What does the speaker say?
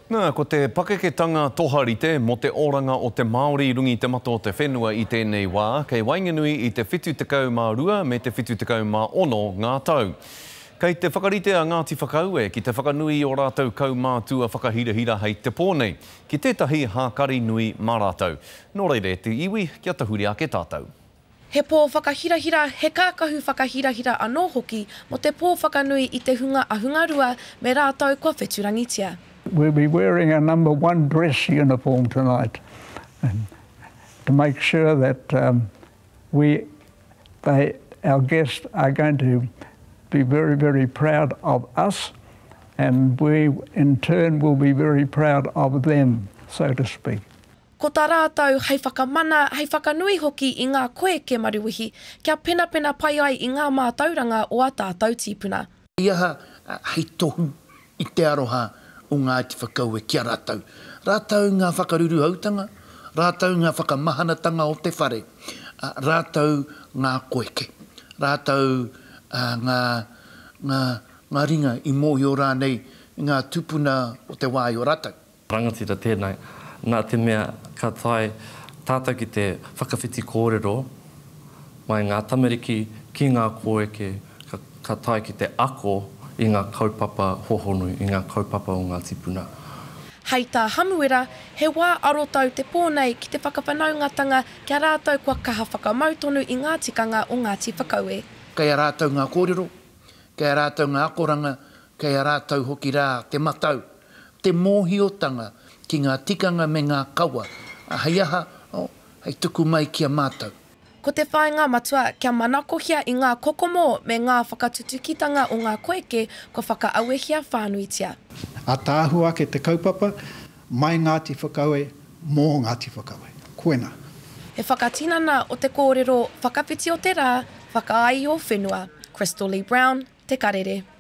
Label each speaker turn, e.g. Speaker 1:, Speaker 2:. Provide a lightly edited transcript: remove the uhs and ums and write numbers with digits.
Speaker 1: Nā, ko te pakeketanga toharite mō te oranga o te Māori i runga i te mata o te whenua i tēnei wā, kei waenganui i te 72 me te 76 ngā tau. Kei te whakarite a Ngāti Whakaue ki te whakanui i ō rātou kaumātua whakahirahira hei te pō nei, ki tētahi hākari nui mā rātou. Nō reira e te iwi, kia tahuri ake tātou.
Speaker 2: He pō whakahirahira, he kākahu whakahirahira anō hoki mō te pō whakanui i te hunga ahungarua me rātou kua wheturangitia.
Speaker 3: We'll be wearing a number one dress uniform tonight to make sure that um, we, they, our guests are going to be very, very proud of us and we in turn will be very proud of them, so to speak.
Speaker 2: Ko tā rātou hei whakamana, hei whakanui hoki i ngā koeke maruwehi kia penapena pai ai i ngā mātauranga o ā tātou tīpuna.
Speaker 4: Hei aha hei tohu i te aroha o Ngāti Whakaue ki a rātou. Rātou ngā whakaruruhautanga, rātou ngā whakamahanatanga o te whare, rātou ngā koeke, rātou ngā, ngā, ngā ringa i mōhio rānei ngā tūpuna o te wā i o rātou.
Speaker 5: Rangatira tēnā, nā te mea ka tae tātou ki te whakawhiti kōrero mai ngā tamariki ki ngā kōeke, ka, ka tae ki te ako i ngā kaupapa hohonu, i ngā kaupapa o ngā tīpuna.
Speaker 2: Hei tā Hamuera, he wā arotau te pō nei ki te whakawhanaungatanga ki a rātou kua kaha whakamau tonu i ngā tikanga o Ngāti Whakaue.
Speaker 4: Kei a rātou ngā kōrero, kei a rātou ngā akoranga, kei a rātou hoki rā te matau, te mōhiotanga ki ngā tikanga me ngā kawa, hei aha, oh, hei tuku mai ki a mātou.
Speaker 2: Ko te whāinga matua kia manakohia i ngā kokomo me ngā whakatutukitanga o ngā koeke kua whakaauehia whānuitia.
Speaker 6: Ataahua ake te kaupapa, mai Ngāti Whakaue, mō Ngāti Whakaue. Koina.
Speaker 2: He whakatinana o te kōrero whakawhiti o te rā, whakaāio whenua. Crystal Lee Brown, Te Karere.